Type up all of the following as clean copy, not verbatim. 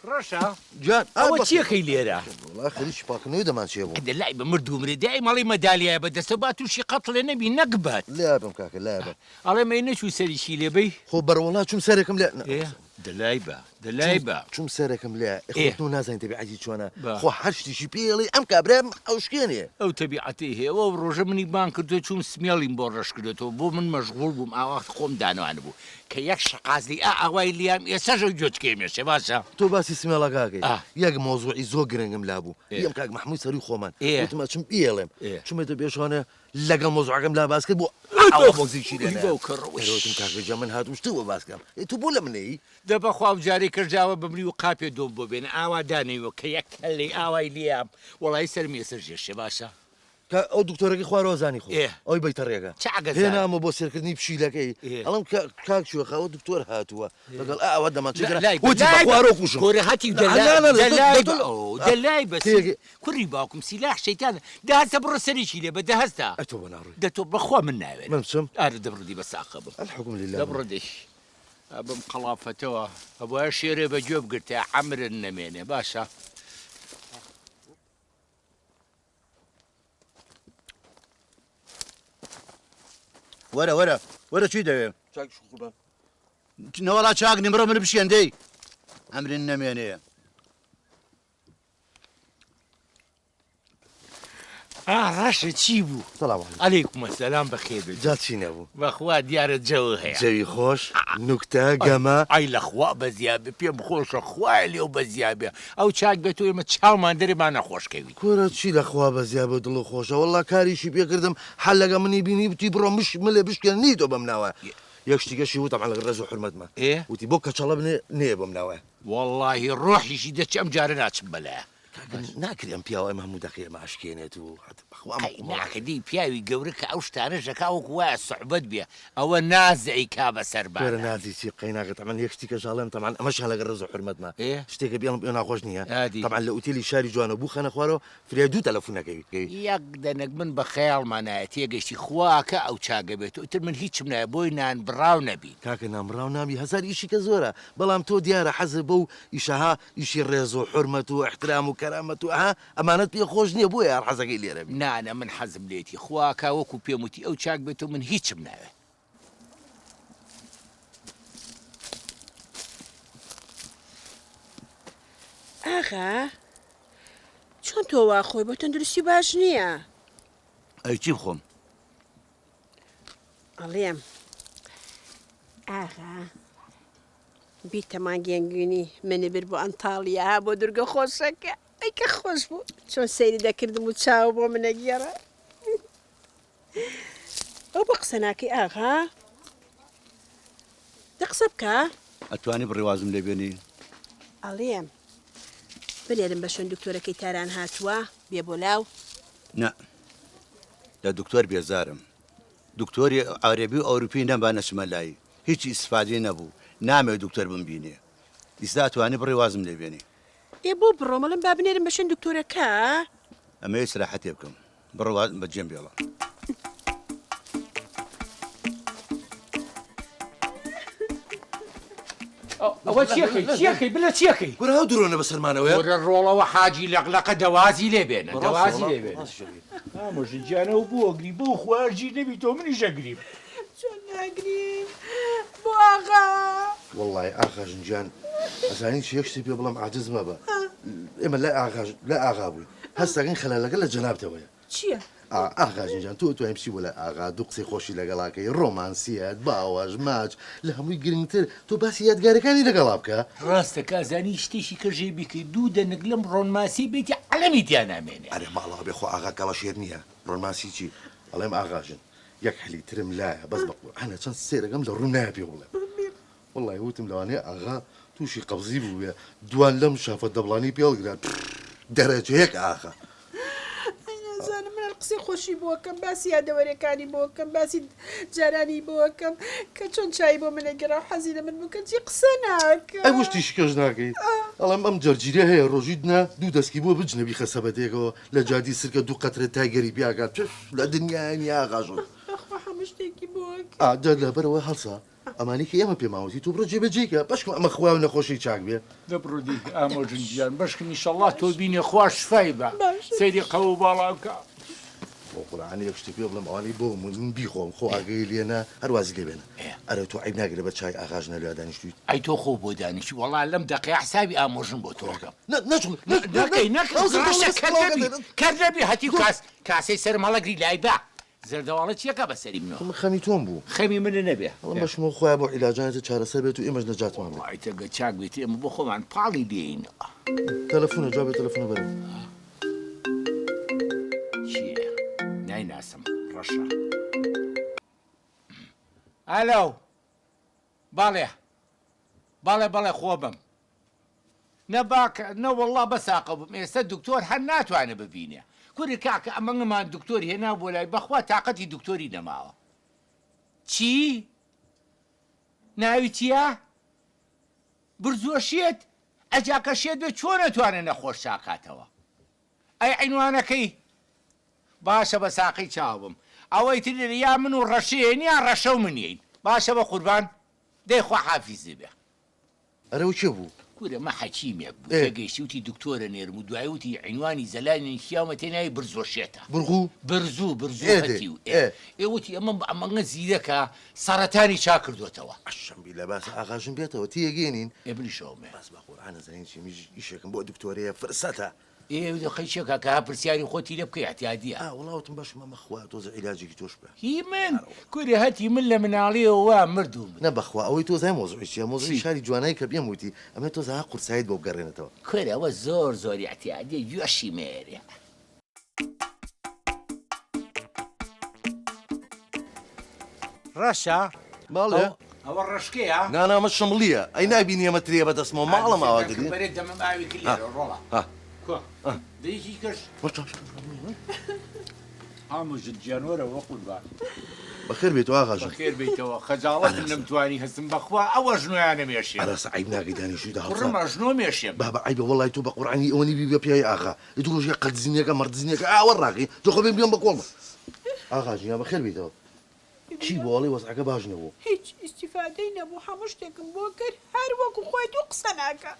ڕەشە گیان ئەوە چیەکەی لێرە؟ وەڵا خەریکی پاکردنەوەی دەمانچەیە بووم. دە لای بە مردوو مرێ دای مەڵی مەدالیایە بە دەستەوە با تووشی قەتڵێ نەبی نەگبەت. لابەم کاکە لابەم. ئەڵێم ئەی نەچووی سەریشی لێ بەی؟ خۆ بەرەوەڵا چووم سەرێکم لێ. ئێ دە لای بە دە لای بە. چووم سەرێکم لێ ئێ خۆ تۆ نازانی تەبیعەتی چۆنە خۆ هەر شتیشی پێ ئەڵێی ئەم کابرایە ئەوشکێنێ. ئەو تەبیعەتەی هەیە ئەو ڕۆژە منی بانگ کردووە چووم سمێڵیم بۆ ڕەش کردۆتەوە بۆ من مەشغوڵ بووم ئاوا خۆم دانوانبوو کە یەک شەقازلی ئا ئاوای لیام ئێسەش ئەو گوێچکەی مێشێ باشە. تۆ باسی سمێڵەکە ئەکەی یەک مەوزوعی زۆر گرنگم لابوو یەم کاک مەحموود سەروی خۆمان وتم ئەچم بیێڵێم چوومەتە پێشخانە لەگەڵ مەوزوعەکەم لا باس کرد بۆ ئاوا بۆکسێکی لێ نایە وتم کاکە گیان من هاتووم شتێک بۆ باس کەم ئێ تۆ بۆ لە منەی؟ دە بەخوا ئەو جارەی کەش داوە بمری و قاپێ دۆم بۆ بێنە ئاوا دانەیوە کە یەک کەللەی ئاوای لیام وەڵایی سەرم ئێسەش یەشێ باشە. کە ئەو دکتۆرەکەی خوارەوە زانی خۆ ئەوی بەیتەڕیەکە هێنامە بۆ سێرکردنی پشیلەکەی ئەڵم کاک شوێخە ئەوە دکتۆر هاتووە لەگەڵ ئەوە دەمانچەی وتی بە خوارەوە کوشم کورە هەتیو دەلای بەس کوڕی باوکم سیلاح شەیتانە دە هەستە بڕۆ سەرێکی لێ بە دە هەستە ئەتۆ بۆ ناڕۆی دە تۆ بەخوا من ناوێرم من بچم ئارە دە بڕۆ دی بە ساقە بم الحکم لله دە بڕۆ دەی بەم قەڵافەتەوە ئەبوایە شێرێ بە گوێ بگرتایە عەمرت نەمێنێ باشە. وەرە وەرە وەرە چی دەوێ چاک قوربان نەوەڵا چاک نیم بڕۆ من بشکێن دەی ئەمرن نەمێنێ ئا ڕەشە چی بوو؟ سلام علیکم. علیکم السلام بەخێر بێی. جا چی نەبوو؟ بەخوا دیارە جەو هەیە. جەوی خۆش، نوکتە، گەمە. ئای لە خوا بەزیا بێ پێم خۆشە خوایە لێو بەزیا بێ ئەو چاک بێ تۆ ئێمە چاومان دەرێ با نەخۆش کەوین. کورە چی لە خوا بەزیا بێ دڵ خۆشە وەڵا کاریشی پێ کردم حەل لەگە منی بینی وتی بڕۆ مش ملێ بشکێنە نی تۆ بەم ناوە یەک شتیکەشی وت تەبعەن لەگەڵ ڕێز و حورمەتمە وتی بۆ کەچەڵە بنێ نەیە بەم ناوە. وەڵاهی ڕۆحیشی دەچێ ئەم جارە ناچم بەلایە. کاکە ناکرێ ئەم پیاوە ئێمە هەموو دەقەی ئێمە ئەشکێنێت و بەخوا ئەمە ئەی قومەڵە. ناکە دەی پیاوی گەورە کە ئەو شتانەش ئەکا وەکو وایە سوعبەت بێ ئەوە ناز ئەیکا بە کورە سەربانا. نازی چی قەیناکە تەبعەن یەک شتی کەش ئەڵێم تەبعەن ئەمەشیان لەگەڵ ڕێز و حورمەتمە ئێ شتێکە بێڵم پێ ناخۆش نییە ئادی. تەبعەن لە ئوتێلی شاری جوانە بوو خەنە خوارەوە فریای دوو تەلەفون ئەکەوی. یەک دەنک من بە خەیاڵما نایە تێگەشتی خواکە ئەو چاگە بێت و ئیتر من هیچم نایە بۆی نان بڕاو نەبین. کاکە نانبڕاو نابی هەزار ئیشی کە زۆرە بەڵام تۆ دیارە حەزت بەو ئیشەها ئیشی ڕێز و حورمەت و ئیحترام و کەرامەت و ئەها ئەمانەت پێ خۆش نیە بۆیە هەر حەزەکەی لێرە بی. نا نا من حەزم لێیەتی خواکا وەکو پێم وتی ئەو چاک بێتەوە من هیچم ناوێ. ئاغا چۆن تۆ وا خۆی بۆ تەندروستی باش نییە. ئەی چی بخۆم؟ ئەڵێم ئاغا بیرتە مانگی هەنگوینی منی برد بۆ ئەنتاڵیا بۆ دورگە خۆشەکە ئەی کە خۆش بوو چۆن سەیری دەکردم و چاو بۆ منە گێڕا ئەو بۆ قسە ناکەی ئاغا دە قسە بکە ئەتوانی بڕێ وازم لێ بێنی؟ ئەڵێم بنێرم بە شوێن دکتۆرەکەی تاران هاتووە بێ بۆ لاو نا لە دکتۆر بێزارم دکتۆری عەرەبی و ئەوروپی نەما نەچمە لای هیچ ئیسفادەی نەبوو نامەوێ دکتۆر بمبینێ ئیستا ئەتوانی بڕۆی وازم لێ بێنی. ئێ بۆ بڕۆم ئەڵێم با بنێرم بە شوێن دکتۆرەکە. ئەمەوێ ئیسراحەتێ بکەم بڕۆ واز بەجێم بێڵە. ئەوە چیەکەی چیەکەی بلە چیەکەی؟ کورە ئەو درۆنە بەسەرمانەوەیە. کورە ڕۆڵەوە حاجی لەقلەقە دەوازی لێ بێنە دەوازی لێ بێنە. ئامۆژن گیان ئەو بۆ ئەگری بۆ خوا ژیر نەبی تۆ منیش ئەگریم. چۆن ناگریم بۆ ئاغا. وەڵڵاهی ئاغاژن گیان ئەزانی چی یەک شتی پێ بڵێم عاجز مەبە ئێمە لای ئاغاژ لای ئاغا بووین هەست دەکەین خەلەلەکە لە جەنابتەوەیە. چیە؟ ئا ئاغاژن گیان تۆ ئەتوانی بچی بۆ لای ئاغا دوو قسەی خۆشی لەگەڵا کەی ڕۆمانسیەت باوەش ماچ لە هەمووی گرنگتر تۆ باسی یادگاریەکانی لەگەڵا بکە. ڕاستە کازانی شتێکی کە ژێ بیکەی دوو دەنک لەم ڕۆنماسی بێتی عەلەمی تیا نامێنێ. ئەرێ ماڵەوە بێ خۆ ئاغا کەڵەشێر نیە ڕۆنماسی چی ئەڵێم ئاغاژن یەک حلی ترم لایە بەس بە قورعانە چەند سێرەکەم لە ڕوو نایە پێ بڵێم وەڵای وتم لەوانەیە ئاغا تووشی قەبزی بووبێ دوان لەم شافە دەبڵانی پێ هەڵگرا دەرەجەیەک ئاغا. ئەی نازانم من هەر قسەی خۆشی بۆ ئەکەم باسی یادەوەریەکانی بۆ ئەکەم باسی جارانی بۆ ئەکەم کە چۆن چای بۆ من ئەگێڕا و حەزی لە من بوو کەچی قسە ناکا. ئەی بۆ شتیشی کەش ناکەی ئەڵێم ئەم جەرجیرە هەیە ڕۆژی دنا دوو دەسکی بووە بجنە بیخە سەبەتێکەوە لە جادی سرکە دوو قەترە تایگەری پیاکات تف لە دنیایە نیە ئاغاژن. بەخوا هەموو شتێکی بۆ ئەکەم. ئا جا لەبەرئەوە هەڵسا. ئەمانەی کە ئێمە پێمان وتی تۆ بڕۆ جێبەجێی کە بەشکم ئەمە خوا و نەخۆشی چاک بێ. دە بڕۆ دی ئامۆژن گیان بەشکم ئیشەڵا تۆ بینێ خوا شفای با سەیری قەو و باڵا بکا. بۆ قورعان یەک شتی پێ بڵێم ئەوانەی بۆ من بیخۆم خۆ ئاگەی لێ نا هەر وازی لێ بێنە ئەرێ تۆ عەیب ناگرێ بە چای ئاغا ژنە لۆیا دانیشتویت. ئەی تۆ خۆ بۆ دانیشتی وەڵا لەم دەقەیە حسابی ئامۆژن بۆ تۆ ئەکەم. نا نەچم نەکەی نەکەی ڕەشە کەر نەبی کەر نەبی هەتیو کاس کاسەی سەرم هەڵەگری لای با. زەردەواڵە چیەکا بە سەری منەوە. من خەمی تۆم بوو. خەمی منە نەبێ. ئەڵێم بەشمەوە خوایە بۆ عیلاجانێتە چارەسەر بێت و ئێمەش نەجاتمان بێت. وەڵا ئیتر گەر چاک بێت ئێمە بۆ خۆمان پاڵی دێینەوە. تەلەفونە جوابێ تەلەفونە بەرەوە. کێیە؟ نایناسم ڕەشە. ئەلۆ بەڵێ بەڵێ بەڵێ خۆمم. نە باکە نە وەڵا بەساقە بووم ئێستا دکتۆر هەر ناتوانێ ببینێ کورە کاکە ئەمەنگەمان دکتۆر هێنا بۆ لای بەخوا تاقەتی دکتۆری نەماوە چی ناوی چییە برزوە شێت ئەجا کە شێت بێ چۆن ئەتوانێ نەخۆش چاکاتەوە ئەی عینوانەکەی باشە بە ساقەی چاوم ئەوەی تر یا من و ڕەشەیەین یا ڕەشە و منیین باشە بە قوربان دەی خواحافیزت بێ. ئەرێ ئەو کێ بوو؟ کورە مە حەکیمێک بوو تێ گەیشتی وتی دکتۆرە نێرم و دوایی وتی عینوانی زەلانی نکیاومە تێ ناوی برزۆ شێتە. برغو؟ برزو برزو هەتیو ئێ ئێ وتی ئەمە ئەمەنگە زیرەکە سەڕەتانی چاک کردۆتەوە. عەشەم بیلا باسە ئاغا ژن بێتەوە تێگەینین. ئێ منیش ئەومێ. بەس بە قورعان ئەزانین چی منیش ئیشێکم بۆ دکتۆرەیە فرسەتە. ئێ دەخەی چیە کاکە ها پرسیاری خۆتی لێ بکەی ئیعتیادیە. ئا وەڵا وتم باشم ئەمە خوا تۆزێ عیلاجێکی تۆش بکا. هی من؟ کورە هەتی من لە مناڵیەوە وا مردووم. نا بەخوا ئەوەی تۆ زای مەوزوعی چیە مەوزوعی شاری جوانای کە پێم وتی ئەمێ تۆزێ ها قورساییت بۆ بگەڕێنێتەوە. کورە ئەوە زۆر زۆر ئیعتیادیە گوێشی مەیەرێ. ڕەشە؟ بەڵێ. ئەوە ڕەشکەیە؟ نا نا ئەمە شمڵییە. ئەی نابینی ئەمە ترێیە بە دەستمەوە ماڵم ئاوا گرنگ. بەرێ دەمم ئاوی کرد لێرە ڕۆڵە. کوا؟ دەی هی کەش. ئامۆژن گیان وەرە وەقوربان. بەخێر بێیتەوە ئاغا ژن. بەخێر بێیتەوە خەجاڵەتم نەمتوانی هەستم بەخوا ئەو ئەژنۆیانە مێشێم. ئەرە سە عەیب ناکەی دانیشتوویتە هەڵسا. کوڕم ئەژنۆ مێشێم. بابە عەیبە وەڵای تۆ بە قورعانی ئەوەنی بی بە پیاوی ئاغا. ئیتر ڕۆژێ قەدزینێکە مەڕدزینێکە ئاوە ڕاکەی تۆ خۆ بێم بێم بە کۆڵمە. ئاغا ژن بەخێر بێیتەوە. چی بوو ئەڵێی وەزعەکە باش نەبوو. هیچ ئیستیفادەی نەبوو هەموو شتێکم بۆ کرد هەر وەکو خۆی دوو قسە ناکا.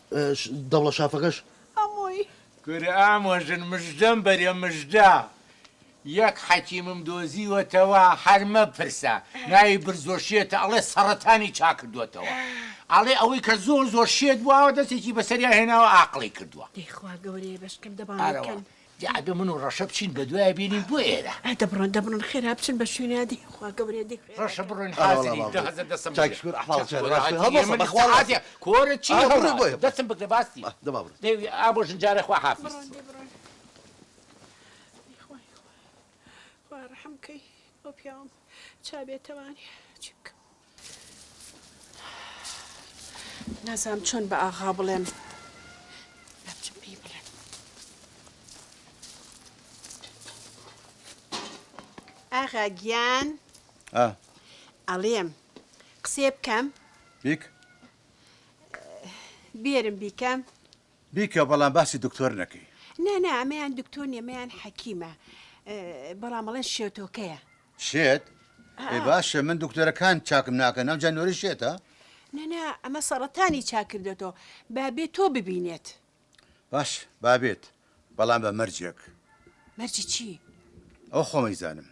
دەوڵە شافەکەش؟ هەمووی. کورە ئامۆژن مژدەم بەرێ مژدە یەک حەکیمم دۆزیوەتەوە هەر مەپرسە ناوی برزۆ شێتە ئەڵێ سەڕەتانی چاکردۆتەوە ئەڵێ ئەوەی کە زۆر زۆر شێت بووە دەستێکی بەسەریا هێناوە ئاقڵی کردووە. دەی خوا گەورەیە بەشکم دەبانگ ئارەوە کەن. جا ئەبێ من و ڕەشە بچین بەدوایە بێنین بۆ ئێرە. ئا دەبڕۆن دەبڕۆن خێرا بچن بە شوێنیا دەی خوا گەورەیە دەی خێرا ڕەشە کەن. بڕۆین ئارە وەڵا حازری بابە 10,000 دەستم چاک بگرە شکور ئەحواڵ چاک چۆنە کۆرە باش هەتی هەڵمەسە ئێمە بەخوا ڕاستە سەعاتێ کۆرە چی ئا بڕۆ هەڵا بۆیە دەستم بگرە باستی دە با بڕۆ دەی ئامۆژن جارێ خوا حافیز. بڕۆن دەی بڕۆن دەی خوای خوا خوا ڕەحم کەی بەو پیاوەم چا بێتەوانی چی بکەم. نازانم چۆن بە ئاغا بڵێم با بچم پێی بڵێم. ئاغا گیان ئەڵێم قسێ بکەم؟ بیک. بێرم بیکەم؟ بیکە بەڵام باسی دکتۆر نەکەی. نا نا ئەمەیان دکتۆر نیە ئەمەیان حەکیمە بەڵام ئەڵێن شێتۆکەیە. شێت؟ ئێ باشە من دکتۆرەکان چاکم ناکەن ئەمجا نۆرەی شێتە؟ نا نا ئەمە سەڕەتانی چاک کردۆتەوە با بێت تۆ ببینێت. باش با بێت بەڵام بە مەرجێک. مەرجی چی؟ ئەوە خۆم ئەیزانم.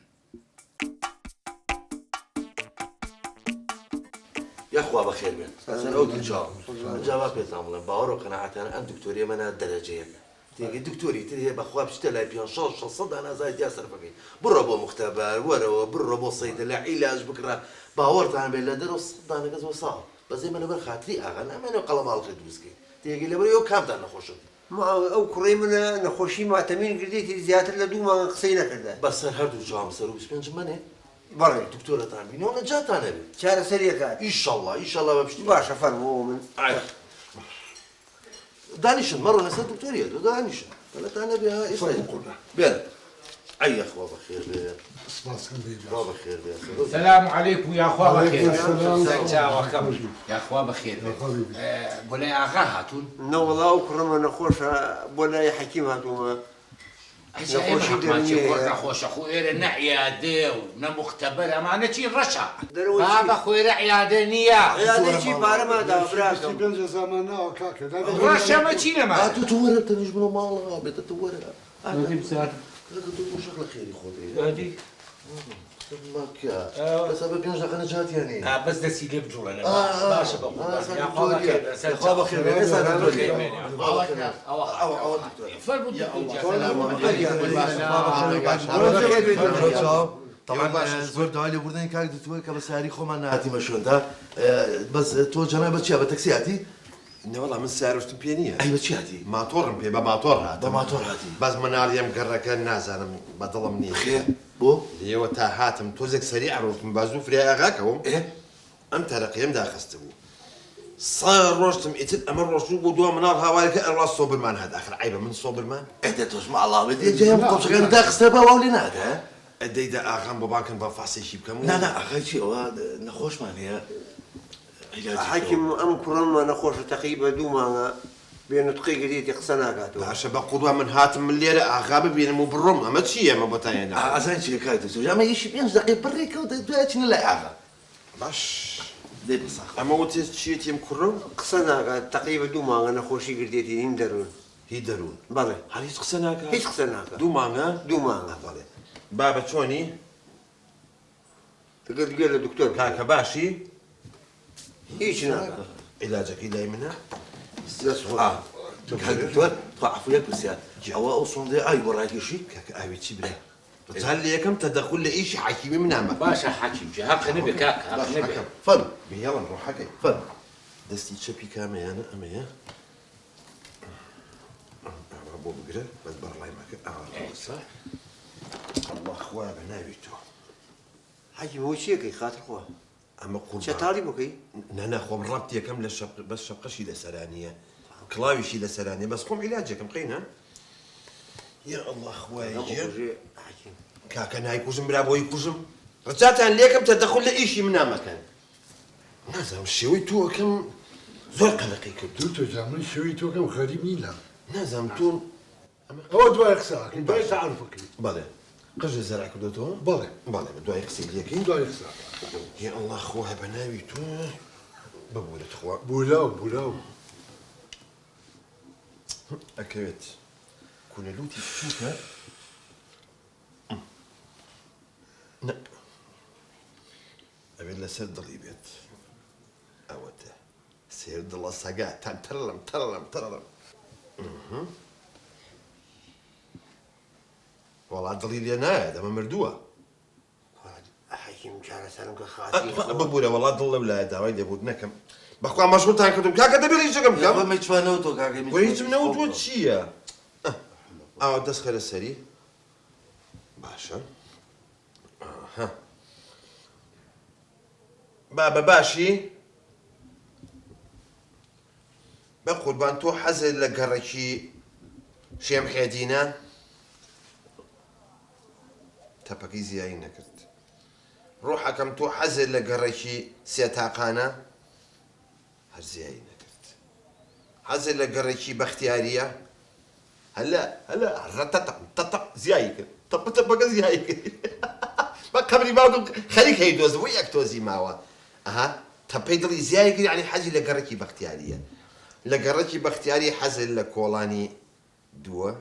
یاخوا بەخێر بێن سەر ئەو دوو چاوم ئینجا با پێتان بڵێم باوەڕ و قەناعەتانە ئەم دکتۆری ئێمە دەرەجە یەکە تێگەی دکتۆری تر هەیە بەخوا بچیتە لای پێنج سەد شەش سەد دانە هەزاری تیا سەرفەکەی بڕۆ بۆ موختەبەر وەرەوە بڕۆ بۆ سەیدەلە عیلاج بکڕە باوەڕتان بێت لە دەرەوە سەد دانە کەس وەساوە بەس ئێمە لەبەر خاتری ئاغا نامانەوێ قەڵەباڵغی دروست کەین تێگەی لەبەر ئێوە کامتان نەخۆشن ئەو کوڕەی منە نەخۆشی ماتەمین گردێتی زیاتر لە دوو مانگە قسەی نەکردە. بەسەر هەردوو چاوم سەرو 25 مەنێ. بەڵێ. دکتۆرەتان بینەوە نەجاتان ئەبێ. چارەسەری ئەکات. ئیشەڵا ئیشەڵا بە پشتی. باشە فەرموو ئەوە من. ئای دانیشن مەڕۆنە سەر دکتۆریە دو دانیشن پەلەتان نەبێ ها ئێستا فەرموو قوربان. بێنە. ئەی یاخوا بەخێر بێ. سپاس کەم بێ خوا بەخێر بێ سەرۆک. سلام علیکم یاخوا بەخێر علیکم سلام. سەر چاوەکەم یاخوا بەخێر بێت بۆ لای ئاغا هاتوون؟ نەوەڵا ئەو کوڕەمە نەخۆشە بۆ لای حەکیم هاتوومە. نەخۆشی دەروونی هەیە. نەخۆشە خۆ ئێرە نە عیادە و نە موختەبەر ئەمانە چین ڕەشە دەرەوەی چی؟ بابە خۆ ئێرە عیادە نییە. عیادەی چی پارەمان داوە براکەم. 25 هەزارمان ناوە کاکە. ڕەشە ئەمە چین ئەمانە؟ ئا تۆ تۆ وەرە تەنیشت بنەوە ماڵەوە بێتە تۆ وەرە. ئادی بزار. کاکە تۆ بۆ شەق لە خێری خۆت ئەی. ئادی. مەکە. بەس ئەبێ پێنج دەقە نەجاتیان ئا بەس دەستی لێ بجوڵێنە. باشە بە قوربان. یاخوا بەخێر بێ. سەر خوا بەخێر بێ. ئێستا دکتۆر. ئەوە ئەوە ئەوە دکتۆر. فەرموو دکتۆر گیان. طبعا زۆر داوای لێبوردنی کاک دکتۆر کە بە ساری خۆمان نهاتیمە شوێنتا بەس تۆ جەناب بە چیا بە تەکسی هاتی؟ نەوەڵا من سیارەشتم پێ نییە. ئەی بە چی هاتی؟ ماتۆڕم پێ بە ماتۆڕ هاتم. بە ماتۆڕ هاتی. بەس مناڵی ئەم گەڕەکە نازانم بە دڵم نییە. خێر بۆ؟ لێوە تا هاتم تۆزێک سەریع ڕۆشتم با زوو فریای ئاغا کەوم. ئەم تەرەقیەم داخستبوو. سا ڕۆشتم ئیتر ئەمە ڕۆشتوو بۆ دوا مناڵ هاواری کرد ئەڕوا سۆبرمان هات ئاخر عەیبە من سۆبرمان. ئێ دە تۆش ماڵاوێ دێ جێ ئەم قۆچەکانت داخستە با واو لێ نادا. دەی دە ئاغام بۆ بانکن با فاسێکی بکەم و. نا نا ئاغای چی ئەوە نەخۆشمان هەیە عیلاجی بکەوە. حەکیم ئەم کوڕەمە نەخۆشە تەقریبە دوو مانگە بێ نوتقی گریتی قسە ناکاتەوە. باشە بە قوڕبان من هاتم من لێرە ئاغا ببینم و بڕۆم ئەمە چییە ئەمە بۆتان هێناوم. ئەزانی چییە کاک دکتۆر ئەمە ئیشی پێنج دەقەی بڕێکەوە دوای ئەچینە لای ئاغا. باش دەی بساخ. ئەمە وتت چیەتی ئەم کوڕە؟ قسە ناکات تەقریبە دوو مانگە نەخۆشی گرتێتی هین دەروون. هی دەروون؟ بەڵێ. هەر هیچ قسە ناکات؟ هیچ قسە ناکات. دوو مانگە؟ دوو مانگە. بەڵێ. بابە چۆنی؟ دەگەر گوێ لە دکتۆر بگرە. کاکە باشی؟ هیچ ناکات. عیلاجەکەی لای منە. دەست خۆش. کاک دکتۆر تخوا عەفو یەک پرسیار ئەوە ئەو سۆندەیە ئاوی بۆ ڕاکێشی؟ کاکە ئاوی چی برا؟ جا لە یەکەم تەدەخول لە ئیشی حەکیمی منا مەکە. باشە حەکیم جا هەقە نەبێ کاکە هەق نەبێ. فەرموو. بهێڵن ڕۆحەکەی. فەرموو. دەستی چەپی کامەیانە ئەمەیە ئاوا بۆ بگرە بەس بەڕڵای مەکە ئاوا ڕاوەستە ئەڵڵا خوایە بە ناوی تۆ. حەکیم هۆی چیەکەی خاتر خوا. ئەمە قوربان. چەتاڵی بکەی؟ نا نا خۆم ڕەبتێکەم لە شەپ بەس شەپقەشی لەسەرا نییە کڵاویشی لەسەرا نییە بەس خۆم عیلاجێکم قەینا. یا ئەڵڵا خوایە گیان. کاکە نایکوژم برا بۆی کوژم ڕجاتان لێکەم تەدەخول لە ئیشی منا مەکەن. نازانم شێوەی تۆ ئەکەم زۆر قەلەقی کردووم. دکتۆر جان من شێوەی تۆ ئەکەم غەریب نیم لام. نازانم تۆ ئەوە دوای قسە ئەکەین دوای تەعارف ئەکەین. بەڵێ قژت زەرع کردۆتەوە؟ بەڵێ. بەڵێ دوای قسەی لێکەین. دوای قسە ئەکەین. یا ئەڵڵا خوایە بە ناوی تۆ ببورە تخوا. بوراو بوراو. ئەکەوێت کونە لوتی بچووکە. نا ئەبێت لەسەر دڵی بێت ئەوەتە سێر دڵە سەگا تەن تەرڵم تەرڵم تەرڵم وەڵا دڵی لێ نایەت ئەمە مردووە. حەکیم چارەسەرم کە خاتری خوا. ببورە وەڵا دڵ لەو لایە داوای لێبوردن ئەکەم بەخوا مەشغوڵتان کردوم کاکە دەبێ هیچەکەم بکەم. یاخوا میچمان نەوتوە کاکە میچمان. وە هیچم نەوتوە چییە؟ ئاوا دەست خەرە سەری باشە ئەها بابە باشی؟ بەقوربان تۆ حەزت لە گەڕەکی شێمحێدینە؟ تەپەکەی زیایی نەکرد. ڕۆحەکەم تۆ حەزت لە گەڕەکی سێتاقانە؟ هەر زیایی نەکرد. حەزت لە گەڕەکی بەختیارییە؟ هەلە هەلە ڕەتەتەق تەتەق زیایی کرد. تەپە تەپەکە زیایی کرد. بە قەبری باوکم خەریک هەی دۆز بوو یەک تۆزی ماوە. ئەها تەپەی دڵی زیایی کرد یەعنی حەزی لە گەڕەکی بەختیارییە. لە گەڕەکی بەختیاری حەزت لە کۆڵانی دووە؟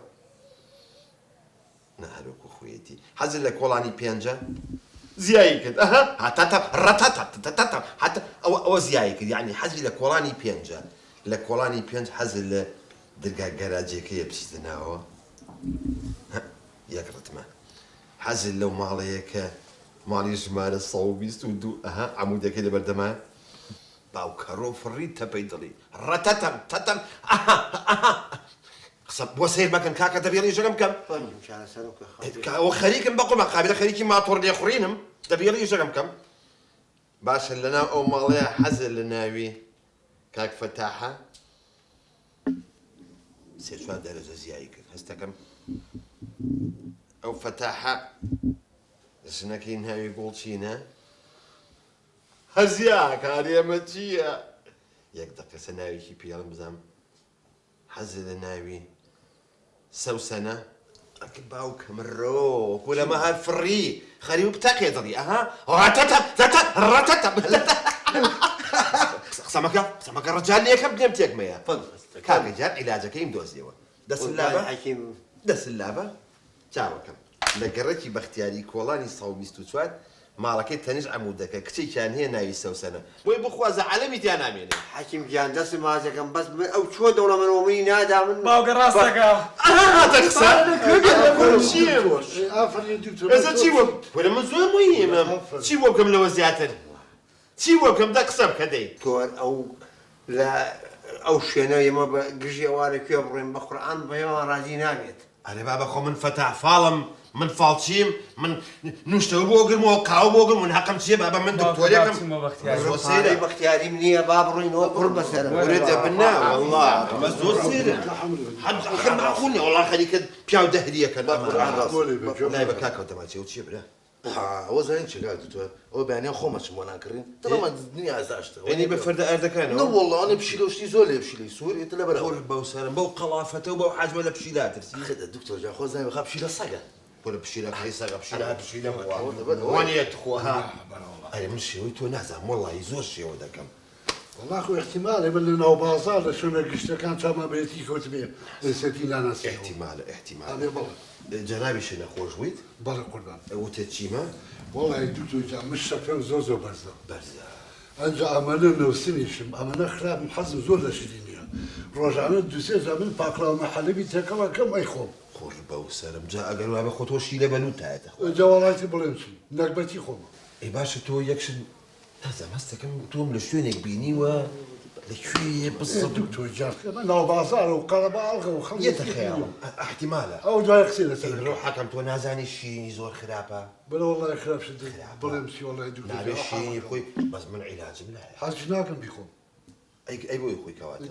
نا هەر وەکو خۆیەتی. حەزت لە کۆڵانی پێنجە؟ زیایی کرد. ئەها هەتەتە ڕەتەتە تەتەتە هەتە ئەوە ئەوە زیایی کرد یەعنی حەزی لە کۆڵانی پێنجە. لە کۆڵانی پێنج حەزت لە درگا گەراجێکەیە بچیتە ناوەوە؟ هە یەک ڕتمە. حەزت لەو ماڵەیە کە ماڵی ژمارە 122 ئەها عەمودەکەی لەبەر دەمایە؟ باوکەڕۆ فڕی تەپەی دڵی ڕەتەتەم تەتەم ئەها ئەها قسە بۆ سەیر مەکەن کاکە دەبی ڕیشەکەم بکەم. فەرموو چارەسەرم کە خاتری. ئەوە خەریکم بەقوربان قابیلە خەریکی ماتۆڕ لێخوڕینم دەبی ڕیشەکەم بکەم. باشە لەناو ئەو ماڵەیە حەزت لە ناوی کاک فەتاحە؟ سێ چوار دەرەجە زیایی کرد هەستەکەم ئەو فەتاحە ژنەکەی ناوی گوڵچینە هەزیا کاری ئەمە چییە؟ یەک دەقەسە ناوێکی پێڵم بزانم حەزت لە ناوی سەوسەنە؟ ئەک باوکم رۆ کورە مە هەر فڕی خەریو بتەقێ دڵی ئەها ڕەتەتە تەتە ڕەتەتە قسە مەکە قسە مەکە ڕجال لێکەم لێم تێک مەیە کاکە گیان عیلاجەکەیم دۆزیەوە دەست لابە دەست لابە چاوەکەم لە گەڕەکی بەختیاری کۆڵانی 124 ماڵەکەی تەنیشت عەمودەکە کچێکیان هەیە ناوی سەوسەنە بۆی بخوازە عەلەمی تیا نامێنێ. حەکیم گیان دەستت ماچ دەکەم بەس من ئەو چۆن دەوڵەمەنە وە منی نادا من باوکە ڕاست دەکا. ئەها هاتە قسە چیم ئێستا چی بۆ وەرە من زۆر موهیمم چی بۆ بکەم لەوە زیاتر چی بۆ بکەم دە قسە بکە دەی. تۆ ئەو لە ئەو شوێنە ئێمە بە گژی ئەوانە کوێ بڕۆین بە قورئان بەێمان ڕازی نابێت. ئەرێ بابە خۆ من فەتاح فاڵم من فاڵچیم من نوشتەوە بۆ گرم و قاوە بۆ گرم من حەقم چییە بابە من دکتۆرێکم زۆر سەیرە پارەی بەختیاریم نییە با بڕۆینەوە قوڕ بەسەرم. کورە دەبن نا وەڵا ئەمە زۆر سەیرە حەد ئەخر مەعقول نییە وەڵا خەریکە پیاو دەهریەکەن بە قورئان ڕاست نای بە کاکەوە دەماچێ و چییە برا ها ئەوە زانین چیە کاک دکتۆر ئەوە بەیانیان خۆم ئەچم بۆ نان کڕین دڵم دنیا ئازاشتە ئەنی بە فەردە ئەردەکانەوە نە وەڵا ئەنێ پشیلە و شتی زۆر لێ پشیلەی سوور ئیتر لەبەر ئەوە قور بەو سەرم بەو قەڵافەتە و بەو حەجمە لە پشیلە ئەترسی ئەخ دکتۆر جان خۆ زانی بەخوا پشیلە سەگە کورە پشیلە کەی سەگە پشیلە هەر پشیلە بووە وەنیە تخوا ئەرێ من شێوەی تۆ نازانم وەڵاهی زۆر شێوە دەکەم. وەڵا خۆ ئیحتیمالە من لە ناو بازاڕ لە شوێنە گشتەکان چاومان بە یەکتری کەوتبێ ئێسێتی ناناسینەوە. ئیحتیمالە ئیحتیمالە. ئەبێ بەڵێ. جەنابیشت نەخۆش بوویت؟ بەڵێ قوربان. وتت چیمە؟ وەڵاهی دکتۆر گیان من شەکرەم زۆر زۆر بەرزە. بەرزە. ئەنجا ئەمەنە نەوسنیشم ئەمەنە خراپم حەزم زۆر لە شیرینیە ڕۆژانە دوو سێ جار من پاقلاوە مەحەلەبی تێکەڵ ئەکەم ئەیخۆم. قوڕ بەو سەرم جا ئەگەر وابێ خۆ تۆ شیلە بە لووتایەتە خۆ. جا وەڵای تر بڵێم چی نەگبەتی خۆمە. ئەی باشە تۆ یەک شت نازانم هەست دەکەم تۆم لە شوێنێک بینیوە لە کوێیە بزەبت. دکتۆر گیان ئێمە ناو بازاڕە و قەرەباڵغە و خەڵک یەتە خەیاڵم ئیحتیمالە. ئەو دوای قسەی لەسەر ئەی ئەکەم. ڕۆحەکەم تۆ نازانی شیرینی زۆر خراپە. بەرە وەڵای خراپ شت خراپە. بڵێم چی وەڵای دکتۆر گیان نابێ ئەو شیرینی حاڵەکەم. بخۆی بەس من عیلاجم لایە. حەزیش ناکەم بیخۆم. ئەی ئەی بۆی خۆی کەواتە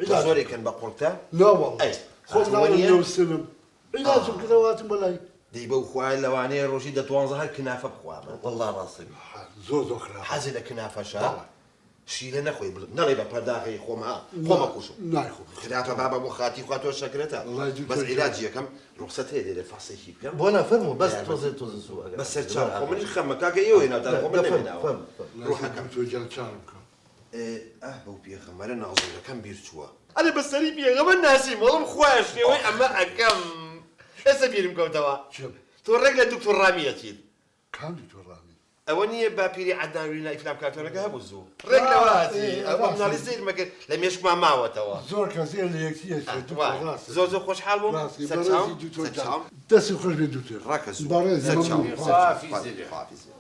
تۆ زۆرێکن بە قوڕتە نا وەڵا ئەی خۆم ئاخر وەنیە ناوسنم عیلاجم کردەوە هاتم بەلای دەی بەو خوایە لەوانەیە ڕۆژی دە دوانزە هەر کنافە بخوا وەڵا ڕاستە بی زۆر زۆر خراپە حەزی لە کنافەشە شیرە نەخۆی بڵ نەڵێ بە پەرداخەی خۆم ها خۆمە کوشم نایخۆم خراپە بابە بۆ خاتی خوا تۆ شەکرەتە بەس عیلاجی یەکەم ڕوخسەت هەیە لێرە فەحسێکی بکەم بۆ نا فەرموو بەس تۆزێ تۆزێ زوو ئەگەر بەسەر چاو خۆ منیش خەمە کاکە ئێوەی ناوتان خۆ من نەمێناوە ڕوحەکەم تۆ گیان چاوم بکە ئێ ئاه بەو پێغەمبەرە نازۆرەکەم بیر چووە. ئەرێ بە سەری پێغەمبەر ناسیم وەڵم خوایە شێوەی ئەمە ئەکەم ئێستا بیرم کەوتەوە تۆ ڕێک لە دکتۆر ڕامی ئەچیت. کام دکتۆر ڕامی؟ ئەوە نییە باپیری عەدنان وینا ئیفلام کارتۆنەکە هەبوو زوو ڕێک لەوە ئەچی ئەوە مناڵی سەیرم ئەکرد لە مێشکما ماوەتەوە. زۆر کەس ئێ لە یەکتری ئەچێت دکتۆر ڕاستە. زۆر زۆر خۆشحاڵ بووم ڕاستی سەرچاوم بەڕێزی دکتۆر گیان سەرچاوم. دەستت خۆش بێت دکتۆر ڕاکە زوو بەڕێزی سەرچاوم مەمنوون. خوا حافیزت بێ. خوا حافیزت بێ.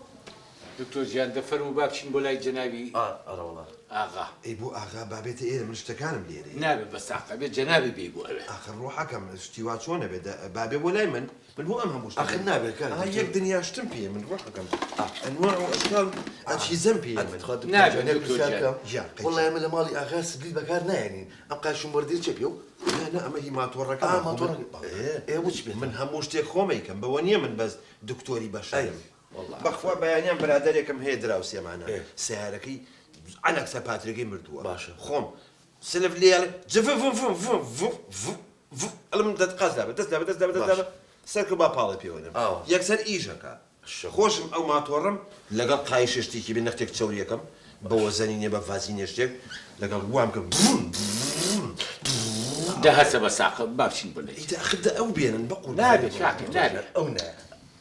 دکتۆر گیان دەفەرموو با بچین بۆ لای جەنابی ئەرەوەڵا. ئاغا. ئەی بۆ ئاغا با بێتە ئێرە من شتەکانم لێرەیە. نابێ بەس ئاقا بێ جەنابی بێی بۆ ئەوێ. ئاخر ڕۆحەکەم شتی وا چۆنە بێ دە با بێ بۆ لای من من بۆ ئەم هەموو شتە ئاخر نابێ کاک ئا دکتۆر. یەک دنیا شتم پێیە من ڕۆحەکەم ئەنواع و ئەشکال و ئەجهیزەم پێیە من. تخوا دکتۆر نابێ گیان یەک دکتۆر پرسیار گیان. بکەم؟ گیان قەی وەڵڵا ئێمە لە ماڵی ئاغا سبلیت بەکار نایەنین ئەم قاشم وەردەی چیە پێو؟ نا نا ئەمە هی ماتۆڕەکەمە ئا خۆ من ماتۆڕەکە بەڵێ ئێ بۆ چی پێتە؟ من هەموو شتێک خۆم ئەیکەم بەوە نییە من بەس دکتۆری ئەی بەشەرم. بەخوا بەیانیان برادەرێکم هەیە دراوسێمانە سەیارەکەی عەلەکسە پاتریەکەی مردووە باشە. خۆم سلف لێ ئەڵێ جف ڤ ڤ ڤ ڤ ڤ ئەڵێم دەست قاچ لابە دەست لابە دەست لابە دەست لابە باشە. سەرکەو با پاڵێ پێوە نەم ئاوا. یەکسەر ئیشەکا شە. خۆشم ئەو ماتۆڕم لەگەڵ قایشێ شتێکی بێ نەختێک چەوریەکەم بە وەزەنی نیە بە ڤازینێ شتێک لەگەڵ وام کە ڤوون ڤوون ڤوون. دە هەسە بە ساقە با بچین بۆ لای. ئیتر ئەخر دە ئەو بێنن بەقوربانی نابێ کاکە نابێ. ئەو نایە.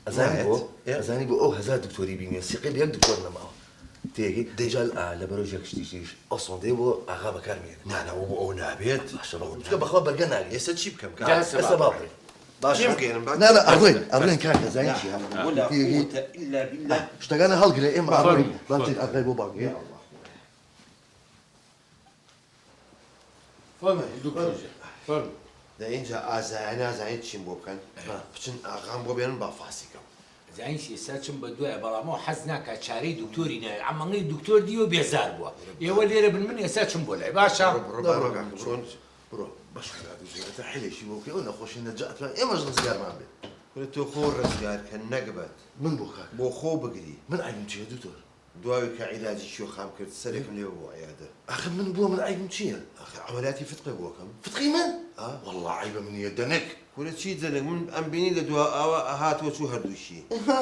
ئەزانی بۆ؟ ئەزانی بۆ ئەو هەزار دکتۆری بینیوە سیقەی بە یەک دکتۆر نەماوە تێگەی دەیجا ئا لەبەرۆژ یەک شتیشیش ئەو سۆندەی بۆ ئاغا بەکار مێنێ. نا نا بۆ ئەو نابێت. باشە بەڵام چونکە بەخوا بەرگە ناگرێ. ئێستا چی بکەم کاکە؟ جا هەسە ئێستا با با بڕۆین. بڕۆین. باشە چیم بکەین با نا نا ئەڕۆین ئەڕۆین کاکە زانی لا چیە حول ولا تێگەی قوة الا بالله. شتەکانە هەڵگرە ئێمە ئەڕۆین فەرموو با بچین فەرموو. ئاغای بۆ بانگێ. فەرموو دکتۆر گیان فەرموو. دە ئینجا ئازایە نازانین چیم بۆ بکەن بچن ئاغام بۆ بێنن با فاسی کەم. زانی چی ئێستا چم بە دوایە بەڵام ئەو حەز ناکا چارەی دکتۆری ناوێ عەمەڵی دکتۆر دیوە بێزار بووە ئێوە لێرە بن من ئێستا چم بۆ لای باشە. بڕۆ بڕۆ نا بڕۆ بابە کاکە بڕۆ چۆن بڕۆ بەش خراپی زۆرە حیلێکی بۆ بکەی ئەو نەخۆشی نەجاتمان ئێمەش ڕزگارمان بێ. کورە تۆ خۆ ڕزگار کە نەگبەت. من بۆ کاکە. بۆ خۆ بگری. من عەیبم چیە دکتۆر؟ دواوی کە عیلاجی کیۆخام کرد سەرێکم لێ ببوو عیادە. ئاخر من بۆ من عەیبم چییە؟ ئاخر عەمەلیاتی فتقێ بۆ کەم. فتقی من؟ ئا. وەڵڵا عەیبە منیە دەنک. کورە چی دەنک من ئەمبینی لە دوا ئاوا ئەهات و چوو هەردووکی. ها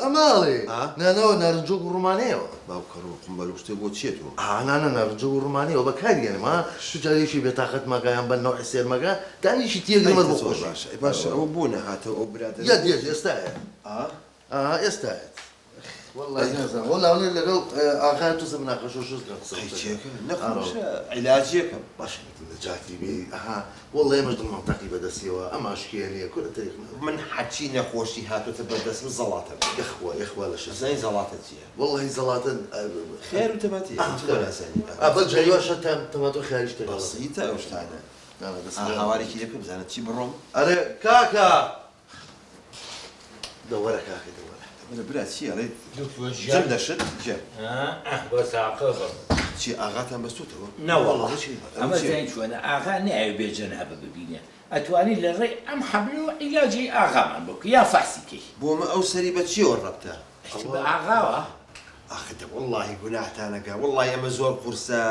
ئەمە ئەڵێ؟ ئا. نا نا نارنجۆک و ڕومانەیەوە. باوکە ڕۆ قومبەل و شتێ بۆ چیە تۆ؟ ئا نا نا نارنجۆک و ڕومانەیەوە بەکاری ئەنم ها شو جار یەکی بێتاقەت مەکە یان بە نەوعی سێر مەکە دانیشی تێگرم هەر بۆ خۆشی. باشە ئەی باشە ئەوە بۆ نەهاتەوە ئەو برادەرە یەت یەت ئێستا یەت. ئا. ئا ئێستا یەت. وەڵڵاهی نازانم وەڵڵا ئەڵێ لەگەڵ ئاغای تۆزە مناقەشە شت کەم قسە ئەی بکەم. چێکە نەخۆشە عیلاجیەکەم. باشە نەجاتی بی ئەها وەڵڵا ئێمەش دڵمان تەقی بەدەستیەوە ئەم ئاشکیە نیە کورە تەریق نە. من هەرچی نەخۆشی هاتۆتە بەردەستم زەڵاتە بووە. یەخوا یەخوا لە شەش. ئەزانی زەڵاتە چیە؟ وەڵڵاهی زەڵاتە خەیار و تەماتەیە چ بۆ نازانی؟ ئا بەس جاری واشە تەماتە و خەیاریش تێکەڵ. بەسیتە ئەو شتانە. نا نا دەست ئا هاوارێکی لێ بکە بزانە چی بڕۆم. ئەرێ کاکە دە وەرە کاکە دە وەرە. وەرە برا چی ئەڵێیت؟ دکتۆر جەم گیان. دەشت جە. بە ساقە بم. چی ئاغاتان بەستووتەوە؟ نەوەڵا چی؟ ئەمە زانی چۆنە ئاغا نایەوێ بێ جەنابە ببینێ ئەتوانی لە ڕێی ئەم حەبلەوە عیلاجی ئاغامان بۆ بکەی یا فەحسی کەی. بۆ مە ئەو سەری بە چیەوە ڕەبتە؟ ئەی بە ئاغاوە؟ ئاخر دە وەڵڵاهی گوناحتان ئەکا وەڵڵاهی ئەمە زۆر قورسە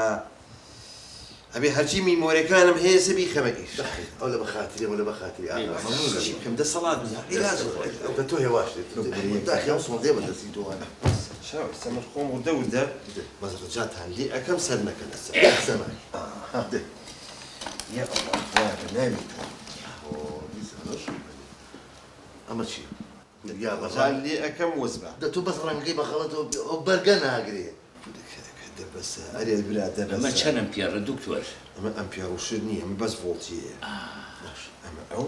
ئەبێ هەرچی میمۆرەکانم هەیە سە بیخەمە ئیش. بەخێر ئەو لە بەخاتری ئەوە لە بەخاتری ئاغا مەمنون چی دەبم. بکەم دەسەڵات نیە عیلاج دە تۆ هێواش دێت داخی ئەو سۆندەیە بەدەستی تۆ وانە. شاو ئێستا من خۆم وردە وردە بەس ڕجاتان لێ ئەکەم سەر نەکەنە سەر. یەک قسە ناکەین. دە. یا ئەڵڵا خوایە بە ناوی تۆ. ئۆ دیسانەوە شوو بەنێ. ئەمە چییە؟ یا بە ڕجات لێ ئەکەم وەزبە. دە تۆ بەس ڕەنگەی بە خەڵەتەوە ئەو بەرگە ناگرێ. دە بەسە ئەرێ برا دە ئەمە بەسە. چەند ئەمپێڕە دکتۆر؟ ئەمە ئەمپێڕ و شت نییە ئەمە بەس ڤۆڵتیەیە. باش ئەمە ئەو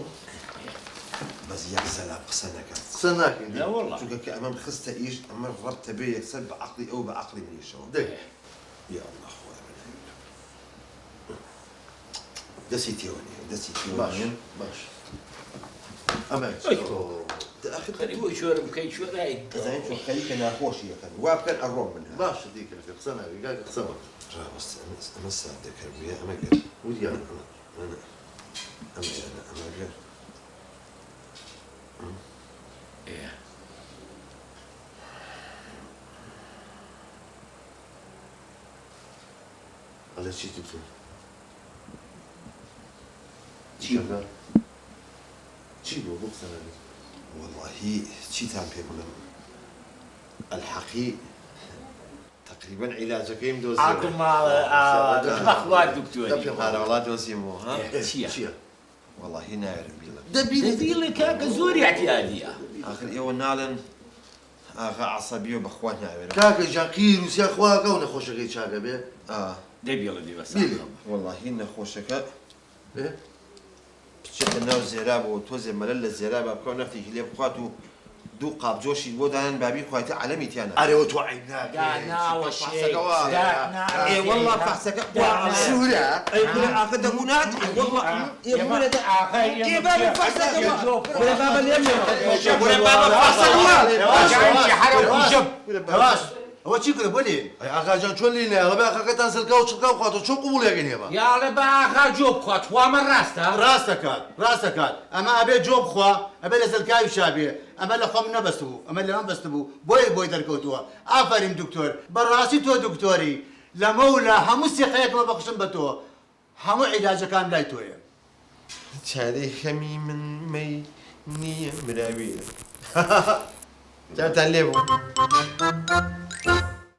بەس یەک سەلام قسە نەکات. قسە ناکەین دەی. نەوەڵا. چونکە کە ئەمەم خستە ئیش ئەمە ڕەبتە بێ یەکسەر بە عەقڵی ئەو بە عەقڵی منیشەوە. دەی. یا ئەڵڵا خوایە بە ناوی تۆ. دەستی تێوە نییە دەستی تێوە باش نییە. باش ئەمە ئەی. ئەخر خەریک بووی چۆرم بکەی چۆرای. ئەزانی چۆن خەریکە ناخۆشی ئەکەن وا بکەن ئەڕۆم من ها. باشە دی کاکە قسە ناکەی کاکە قسە مەکە. ڕاوەستە ئەمە ئەمە سادەکەر بوویە ئەمە گەر وریا ئەمە ئەمە ئەمە ئەمە گەر ئێ. ئەڵێ چی دکتۆر؟ چی بوو؟ چی بوو بۆ قسە ناکەی؟ وەڵاهی چیتان پێ بڵێم ئەلحەقی تەقریبەن عیلاجەکەیم دۆزیەوە. ئاگڵ ماڵە ئاوا بەخوا دکتۆری. ئارە وەڵا دۆزیمەوە ها. چیە؟ چیە؟ وەڵاهی ناوێرم بیڵێم. دە بیڵێ بیڵێ کاکە زۆر ئیعتیادیە. ئاخر ئێوە ناڵێن ئاغا عەسەبیە بەخوا ناوێرم. کاکە گیان قیر و سیا خوا ئەکا و نەخۆشەکەی چاک ئەبێ. ئا. دەی بیڵێ دی بەس. بیڵێ. وەڵاهی نەخۆشەکە ئێ؟ بچێتە ناو زێرابەوە تۆزێ مەلەل لە زێرابا بکا و نەختێکی لێ بخوات و دوو قاپ جۆشی بۆ دانێن با بیخوا ئیتر عەلەمی تیا ناکا. ئەرێ وە تۆ عەیب ناکەی داناوەشێ ئێ وەڵا فەحسەکە وا سوورە ئەی کورە ئاخر دەبوو نات ئێ وەڵا ئێ کورە دە ئێ بابە فەحسەکە وا کورە بابە لێم کورە بابە فەحسەکە وا هەواش ئەوە چی کورە بۆ لێ؟ ئەی ئاغا جان چۆن لێی نایە ئەڵێ بە ئاغاکەتان زەلکاو و چڵکاو خواتەوە چۆن قبوڵی ئەکەین ئێمە؟ یا ئەڵێ بە ئاغا جۆ بخوا تخوا ئەمە ڕاستە؟ ڕاست دەکات ڕاست دەکات ئەمە ئەبێ جۆ بخوا ئەبێ لە زەلکاویشا بێ ئەمە لە خۆم نەبەستبوو ئەمە لەمە بەستبوو بۆیە بۆی دەرکەوتووە ئافەرین دکتۆر بەڕاستی تۆ دکتۆری لەمەولا هەموو سیقەیەکم ئەبەخشم بە تۆ هەموو عیلاجەکانم لای تۆیە. چارەی خەمی من مەی نییە مراوییە. چاوتان لێ بوو.